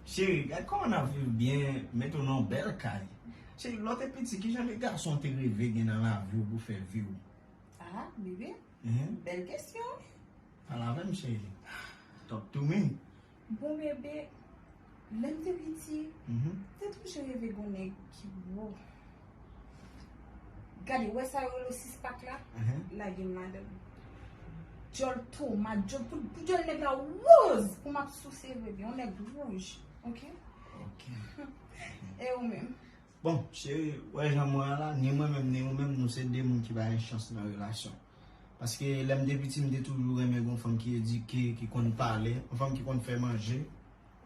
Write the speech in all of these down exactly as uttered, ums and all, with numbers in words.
Cheri, gad kòman n ap viv byen, mete w nan yon bèl kay. Cheri, lè w te piti, ki jan de gason w te reve gen nan lavi w pou fè vi w? Ah, bebe, mhm, bèl kesyon. Pale avè m, cheri. Talk to me. Bon, bebe, lè m te piti, mhm, m te toujou reve gon nèg ki gwo. Gade, wè sa yo rele sis pak la? Mhm. Lage m ladan l. Djòl tomat, djòl, pou, pou djòl nèg la wouz, pou m ap souse vre, yon nèg wouj, ok? Ok. E ou menm? Bon, cheri, wè jan mwen an la, ni mwen menm, ni ou menm, nou se de moun ki pa gen chans nan relasyon. Paske lè m te piti, m te toujou renmen gon fanm ki edike, ki konn pale, yon fanm ki konn fè manje.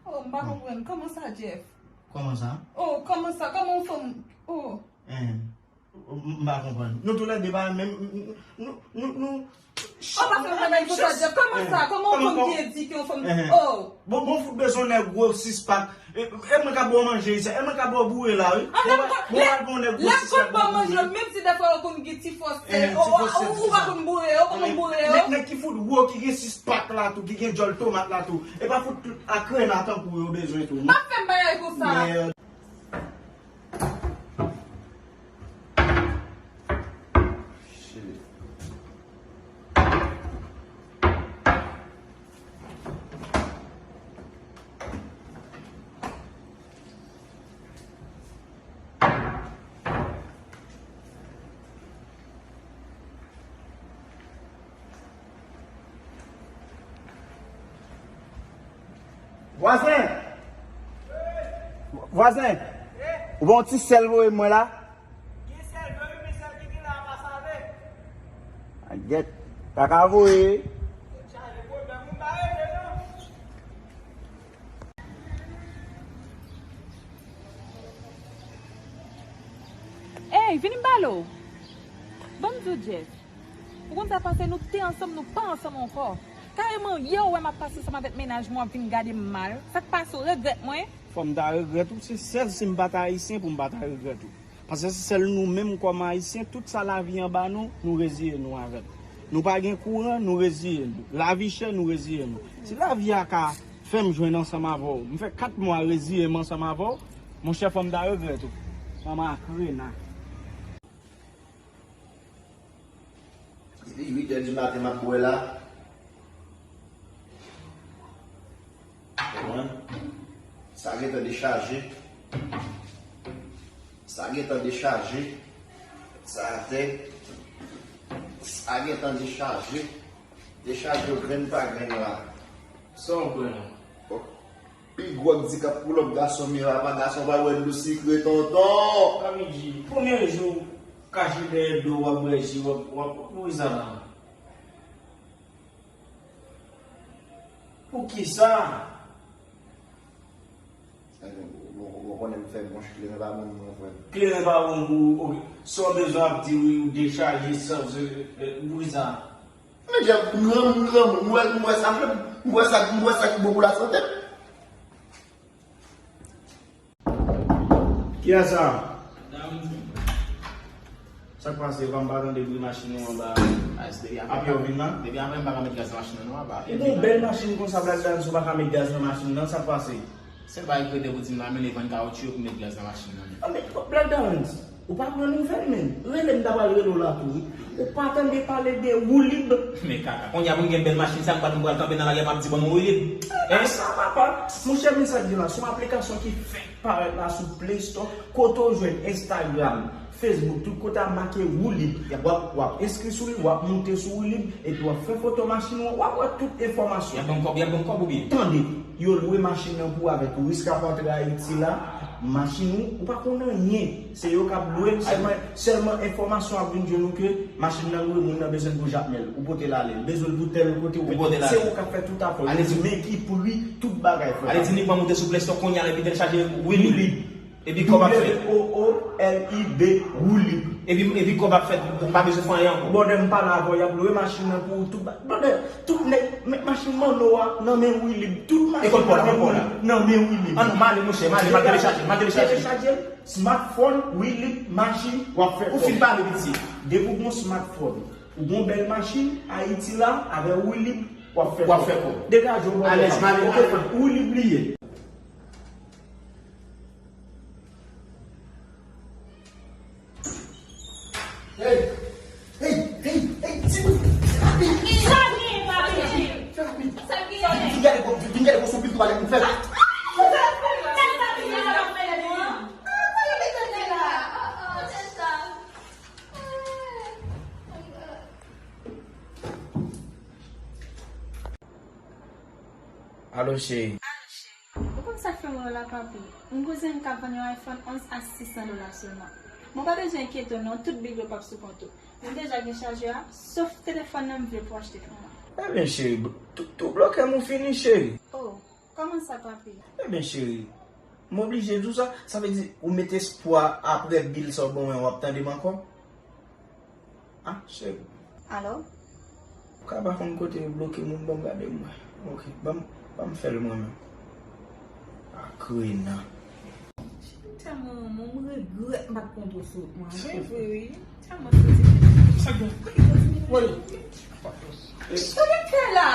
Oh, m pa konprann. Kòman sa, Jeff? Kòman sa? Oh, kòman sa? Kòman yon fanm? Oh. Hein. M pa konprann. Nou toulède pa menm. Nou, nou, nou. Oh, pa fè bagay konsa, Jeff. Kòman sa? Kòman yon fanm ki edike, yon fanm? Oh. Bon, bon, fout bezwen nèg gwo sis pak. E, e mwen k ap ba w manje isit. E mwen k ap ba w boure la, wi. Mwen pral pran yon nèg gwo sis pak. Lè m konn ba w manje, menm si dèfwa ou konn gen ti fòs sèl, ou pa konn boure yo, ou konn boure yo. Nèg ki fout gwo, ki gen sis pak la tou, ki gen djòl tomat la tou. E pa fout tout akrena tankou yo bezwen tou, non. Pa fè m bagay konsa. Vwazen! Vwazen! Ou pa yon ti sèl voye mwen la? Gen sèl, men wi, men sèl ki gen la a pa save. A gèt, pa ka voye. Chaje pwoblèm, moun pa rele non. Ey, vini m pale w. Ban m di w, Jeff. Ou konn sa k pase, nou te ansanm, nou pa ansanm ankò. Kareman, yè ou wè m ap pase ansanm avèk mennaj mwen, w ap vin gade m mal. Sa k pase, w regrèt mwen? Fò m ta regrèt ou, se sèl si m pa t ayisyen pou m pa ta regrèt ou. Paske se sèl nou menm kòm ayisyen, tout sa lavi an ba nou, nou reziye nou avè l. Nou pa gen kouran, nou reziye nou. Lavi chè, nou reziye nou. Si lavi a ka fè m jwenn ansanm avè w, m fè kat mwa reziye m ansanm avè w, monchè, fò m ta regrèt ou. Manman akrena. Depi uit è di maten m ap bwè la. Konprann? Sa gentan dechaje. Sa gentan dechaje. Sa atè. Sa gentan dechaje. Dechaje yo grenn pa grenn la. Sa w kwè non? Pi gwo di k ap pou lòt gason miray apa gason pa wè dlo sikre tonton. Sa vle di, konbyen jou w kache dèyè do w ap bwè ji w ap, w ap, poukisa la? Poukisa? Ou konnen m fè bwonch kleren pa bon pou mwen frè m. Kleren pa bon pou ou, ok. Sa w bezwen ap di wi, ou dechaje san, poukisa? Men Jeff, m granmoun, m granmoun, m wè, m wè sa m wè sa, m wè sa ki bon pou lasante m. Kiyès sa? Sa k pase, pa m pa tande bri machin ou anba. Apre w vin la? Depi apre m pa ka met gaz nan machin nan non, apa. Ou gon bèl machin konsa, Black Dance, ou pa ka met gaz nan machin nan, sa k pase? Sèl bagay ki rete pou di m la, men li vann kawotchou yo pou met gaz nan machin nan. Anben, Black Dance, ou pa pran nouvèl, menm. Rele m ta pral rele w la tou, wi. Ou pa tande pale de woulib? Men kaka, kounye a pou m gen bèl machin sa, m pral, m pral kanpe nan lari a, m ap di ban m yon woulib. Hein? Sa papa, monchè, men sa k gen la, se yon aplikasyon ki fèk parèt la sou Play Store, kote w jwenn Instagram, Facebook, tout kote a make woulib. W ap, w ap enskri sou li, w ap moute sou woulib, epi w ap fè foto machin ou an, w ap wè tout enfòmasyon. Y ap ban m kòb, y ap ban m kòb oubyen? Tande, yo lwe machin nan pou ou avèk risk a pa antre Ayiti la, machin ou, ou pa konn anyen. Se yo k ap lwe l, sèlman, sèlman enfòmasyon ap vin jwenn ou ke machin nan lwe, moun nan bezwen l pou jakmèl, ou pote l ale, l bezwen l pou tèl kote, ou pote l ale. Se ou k ap fè tout afè yo. Men ki pri tout bagay, frè. Ale di ni pran moute sou Play Store kounye a la epi telchaje Woolib. Epi kòb ap fèt. W O O L I B, Woolib. Epi, epi kòb ap fèt, ou pa bezwen fè anyen ankò. Brother, m pale avè w, y ap lwe machin nan pou ou tout ba-, brother, tout nèg, men machin manno a nan men Woolib, tout machin nan men Woolib, nan men Woolib. An nou, m ale, monchè, m ale, m al telechaje, m al telechaje. Telechaje l, smartphone, Woolib, machin, w ap fè kòb. Ou fin pale, piti. Depi w gon smartphone, ou gon bèl machin, Ayiti la, avè Woolib, w ap fè kòb. W ap fè kòb. Degaje w, brother. Alèz, m ale, m ale. Woolib li ye. Alo, cheri. Ou konn sa k fè m wè w la, papi? M gon zanmi k ap vann yon iPhone onz a sis san dola sèlman. Mwen pa bezwen enkyete w non, tout bil yo p ap sou kont ou. M deja gen chajè a, sof telefòn nan m vle pou w achte pou mwen. Ebyen, cheri, tou, tou bloke m ou fini, cheri. Oh, kòman sa, papi? Ebyen, cheri, m oblije di w sa. Sa vle di ou met espwa apre bil sa w ban mwen, w ap tande m ankò? Ah, cheri. Alo? Ou ka pa konn kote yo bloke moun, ban m gade m wè. Ok, ban m, ban m fè l mwen menm. Akrena. Tèlman renmen w, m regrèt m pa t kontre w sou wout mwen. Se vre, wi. Tèlman soti. Sa gen? Woy. Sa gen fè la?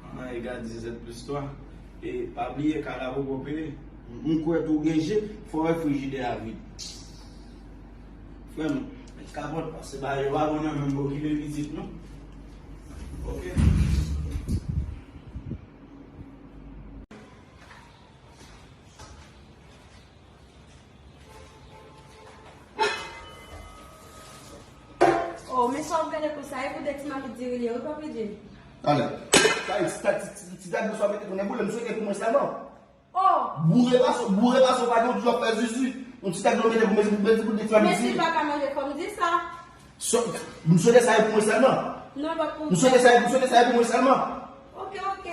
Maman, e gade dizèt plis twa. E pa bliye, kay la poko peye. M kwè tou gen je, fò wè frijidè a vid. Frè m, met kapòt, pase ba yo pa bon nan menm bò ki de pitit nou. Ok. Oh, men sa w ap gade pou sa, e pou de ti makit diri li ye, wi, papi Jim? Talè. Sa e ti, ti, ti, ti, ti tag dlo sa w mete pou nèboule, m swete pou mwen sèlman. Oh! Boure pa sou, boure pa sou, pa gen yon ti jòf fè zuzu. Yon ti tag dlo mete pou mwen, pou mwen, pou de ti makit diri. Men si l pa ka manje, fò m di sa. So, m swete sa e pou mwen sèlman. Non, l p ap konprann. M swete sa e, m swete sa e pou mwen sèlman. Ok, ok.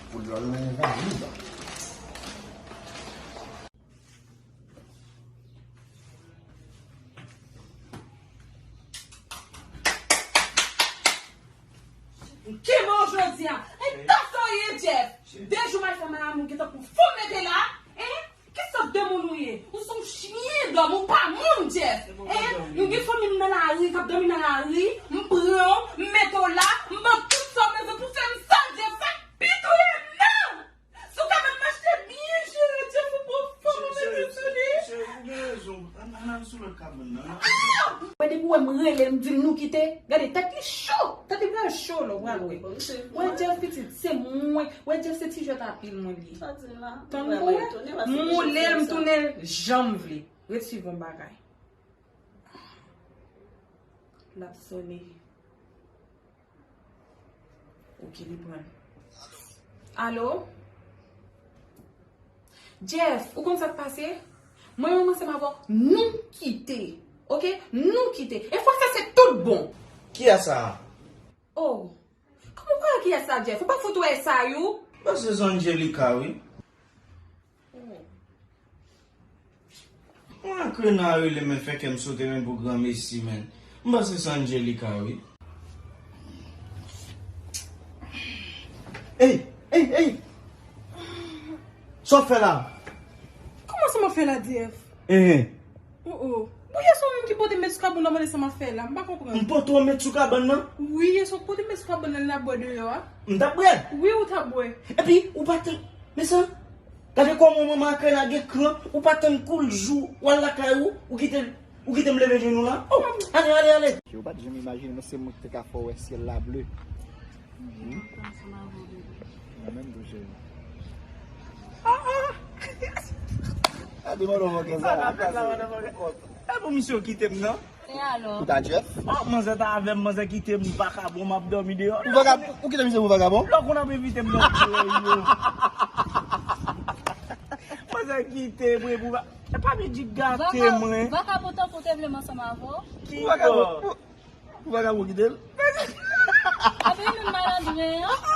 Pou dlo yo envazib. M kenbe w jodi a. E ta sa w ye, Jeff? De jou m al fè madanm ou gentan pou fou mete la. Hein? Kisa de moun ou ye? Ou se yon chyen dòm, ou pa moun, Jeff. Hein? Nou gen fanmi m nan lari, k ap dòmi nan lari, m pran w, m mete w la, m ban w tout sa w bezwen pou fè m sa, Jeff. Sa pito ye nan! Si w ka ban m achte byen jere, Jeff, ou pran fanm ou mete sou li. Cheri, ou gen rezon. Ann, ann al sou lòt kabann nan. Wè, depi w wè m rele, m di l nou kite. Gade, tèt li cho. Tèt li pral cho la, w pral wè. Wè, Jeff pitit, se mwen. Wè, Jeff se ti jwèt a pil mwen li ye. Tann pou wè. M woule l, m tounen l jan m vle. Ret swiv yon bagay. L ap sonnen. Ok, li pran. Alo? Jeff, ou konn sa k pase? Mwen menm ansanm avè w, nou kite. Ok? Nou kite. E fwa sa se tout bon. Kiyès sa a? Oh. Kòman w pale kiyès sa, Jeff? Ou pa fout wè sa, yo? Mwen se Angelica, wi. Oh. Mwen, Akrena rele m, fè kè m sote, men pou granmesi, men. M panse se Angelica, wi. Ey, ey, ey! Sa w fè la? Kòman sa m ap fè la, Jeff? Enhen. Oh, oh. Bon, yè swa ou menm ki pote m met sou kabann nan, mande sa m ap fè la. M pa konprann. M pote w met sou kabann nan? Wi, yè swa ou pote m met sou kabann nan, n ap bwè deyò a. M t ap bwè? Wi, ou t ap bwè. Epi, ou pa te Men sa, gade kòman manman Akrena gen kran, ou pa tann kou l jou, w al lakay ou, ou kite, ou kite m leve jenou la. Oh, ale, ale, ale. Ou pa t janm imajine, non, se mwen ki te ka fè w wè syèl la ble. Hmm? Mwen menm tou, cheri. Ah, ah. Gade manman manken sa. Sa n ap fè la, manman manken. E pou misye w kite m, non? E alò? Ou ta Jeff? Oh, manzè ta avè m, manzè kite m, vakabon, m ap dòmi deyò. Ou vakabon? Ou kite misye pou vakabon? Lè w konn ap envite m nan soirée yo. Manzè kite m, wi, pou va-, e pa vin di gate mwen. Vakabon tankou te vle m ansanm avè w. Ki vakabon? Ou, ou vakabon kite l? Apre menm malandren an.